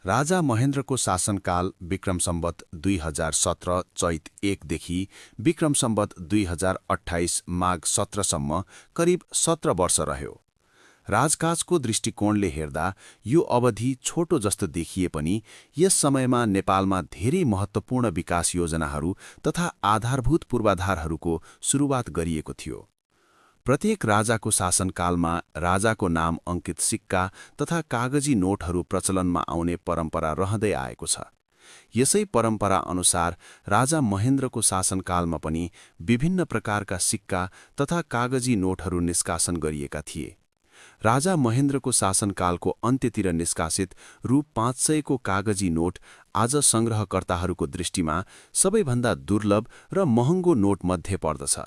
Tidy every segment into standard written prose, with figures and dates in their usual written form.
राजा महेन्द्रको शासनकाल विक्रम सम्वत 2017 चैत 1 देखि विक्रम सम्वत 2028 माघ 17 सम्म करिब 17 वर्ष रह्यो। राजकाजको दृष्टिकोणले हेर्दा यो अवधि छोटो जस्तो देखिए पनि यस समयमा नेपालमा धेरै महत्त्वपूर्ण विकास योजनाहरू तथा आधारभूत पूर्वाधारहरूको सुरुवात गरिएको थियो। प्रत्येक राजाको शासनकालमा राजाको नाम अंकित सिक्का तथा कागजी नोटहरू प्रचलनमा आउने परम्परा रहँदै आएको छ। यसै परम्परा अनुसार राजा महेन्द्रको शासनकालमा पनि विभिन्न प्रकारका सिक्का तथा कागजी नोटहरू निष्कासन गरिएका थिए। राजा महेन्द्रको शासनकालको अन्त्यतिर निष्कासित रु 500 को कागजी नोट आज संग्रहकर्ताहरूको दृष्टिमा सबैभन्दा दुर्लभ र महँगो नोट मध्ये पर्दछ।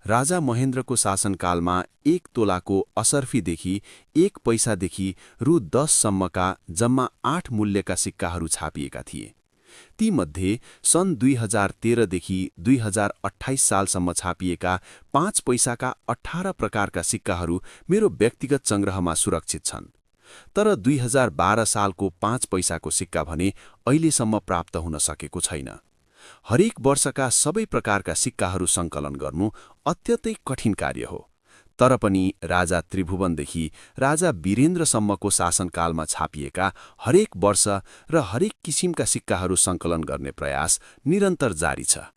राजा महेन्द्रको शासनकालमा 1 तोलाको असर्फीदेखि 1 पैसादेखि रु 10 सम्मका जम्मा 8 मूल्यका सिक्काहरू छापिएका थिए। तीमध्ये सन् 2013 देखि 2028 सालसम्म छापिएका 5 पैसाका 18 प्रकारका सिक्काहरू मेरो व्यक्तिगत संग्रहमा सुरक्षित छन्। तर 2012 सालको 5 पैसाको सिक्का भने अहिलेसम्म प्राप्त हुन सकेको छैन। हरेक वर्षका सबै प्रकारका सिक्काहरू सङ्कलन गर्नु अत्यन्तै कठिन कार्य हो। तर पनि राजा त्रिभुवनदेखि राजा वीरेन्द्रसम्मको शासनकालमा छापिएका हरेक वर्ष र हरेक किसिमका सिक्काहरू सङ्कलन गर्ने प्रयास निरन्तर जारी छ।